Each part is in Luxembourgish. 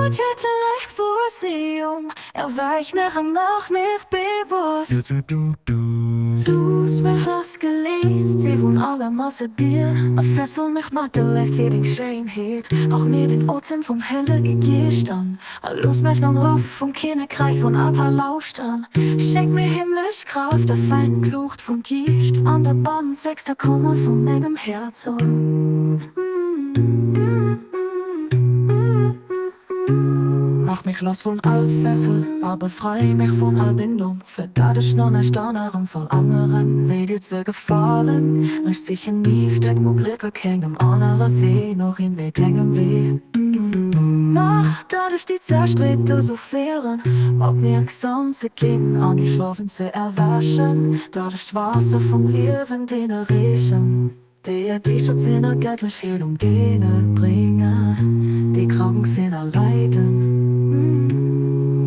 Göttlich Vorsehung, erweich mich und mach mich bewusst. Loos mich losgelöst, sie von allem außer dir, a fessel mich mat der Léift fir deng Schéinheet, hauch mir den Otem vum Hellege Geescht an, a looss mech nom Ruff vum Kinnekräich vun Abba lauschtern. Schenk mir himmlesch Kraaft a fein d'Luucht vum Geescht an der bannenzegster Kummer vu mengem Häerz un. Mach mich los vun all Fessel a befrei mich vun all Bindung, fir dat ech no näischt anerem verlangeren, wéi dir ze gefalen. Ech sichen nieft dengem Ubléck a kengem anere Wee, noch een wéi dengem Wee. Mach, dat ech déi Zerstreet esou féieren, opmierksam ze ginn an déi Schlofen ze erwächen, dat ech d'Waasser vum Liewen deene reechen. Déi erdiischtert sinn a gëttlech Heelung deene bréngen, déi krank sinn a leiden.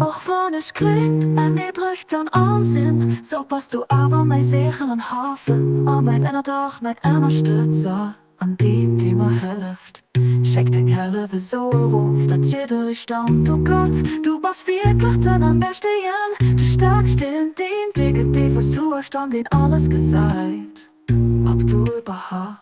Och wann ech kléng, erniddregt an arm sinn, sou bass du awer mäi sécheren Hafen a mäin Ënnerdach, mäin Ënnerstëtzer an deen, dee mer hëlleft. Schéck deng Hëllef esou erof, datt jidderee staunt, O Gott, du bass wierklech den Allmächtegen, de Staarksten, deen, dee gëtt, dee versuergt an deen alles gesäit. Abdul Baha.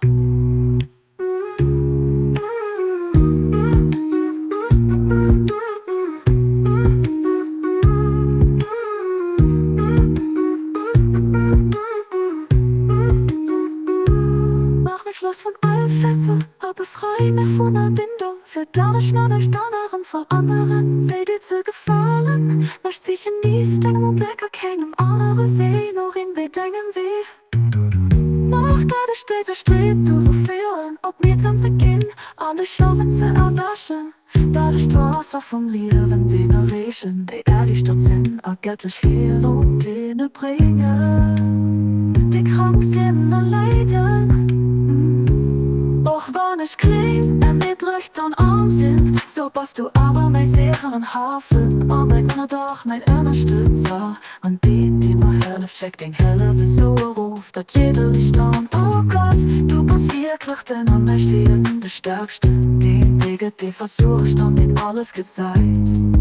Mach mech los vun all Fessel a befrei mech vun all Bindung, fir dat ech no näischt anerem verlangeren, wéi dir ze gefalen. Mech sichen nieft dengem Ubléck a kengem anere Wee, no een wéi dengem Wee. Mach dat ech déi zerstreet do sou feelen, opmierksam ze ginn an dech Schlofen ze erwächen, dat ech d'Waasser vum Liewen deene reechen, déi erliichtert sinn a gëttlech Heelung deene bréngen, déi krank sinn a leiden. Och wann ech kléng, erniddregt an arm sinn, sou bass du awer mäi sécheren Hafen a mäin Ënnerdach, mäin Ënnerstëtzer. An deen, dee mer hëlleft, schéck deng Hëllef esou erof, datt jidderee staunt, O Gott, du bass wierklech den Allmächtegen, de Staarksten, deen, dee gëtt, dee versuergt an deen alles gesäit.